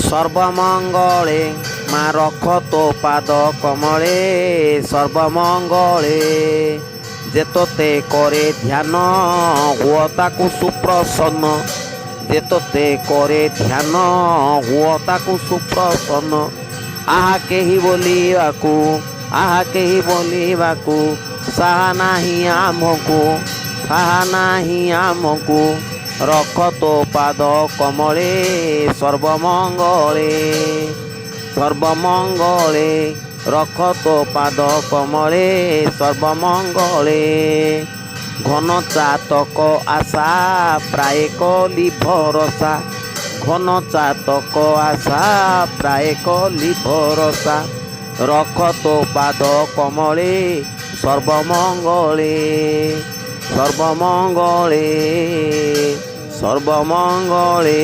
ସର୍ବମଙ୍ଗଳେ ମା ରଖ ତୋ ପାଦ କମଳେ, ସର୍ବମଙ୍ଗଳେ। ଯେ ତୋତେ କରେ ଧ୍ୟାନ, ହୁଅ ତାକୁ ସୁପ୍ରସନ୍ନ। ଯେ ତୋତେ କରେ ଧ୍ୟାନ, ହୁଅ ତାକୁ ସୁପ୍ରସନ୍ନ। ଆହା କେହି ବୋଲିବାକୁ, ଆହା କେହି ବୋଲିବାକୁ ସାହା ନାହିଁ ଆମକୁ, ସାହା ନାହିଁ ଆମକୁ। ରଖ ତୋ ପାଦ କମଳେ, ସର୍ବମଙ୍ଗଳେ, ସର୍ବମଙ୍ଗଳେ। ରଖ ତୋ ପାଦ କମଳେ, ସର୍ବମଙ୍ଗଳେ। ଘନ ଚାତକ ଆଶା ପ୍ରାୟ କଲି ଭରସା। ଘନ ଚାତକ ଆଶା ପ୍ରାୟ କଲି ଭରସା। ରଖ ତୋ ପାଦ କମଳେ, ସର୍ବମଙ୍ଗଳେ, ସର୍ବମଙ୍ଗଳେ, ସର୍ବମଙ୍ଗଳେ।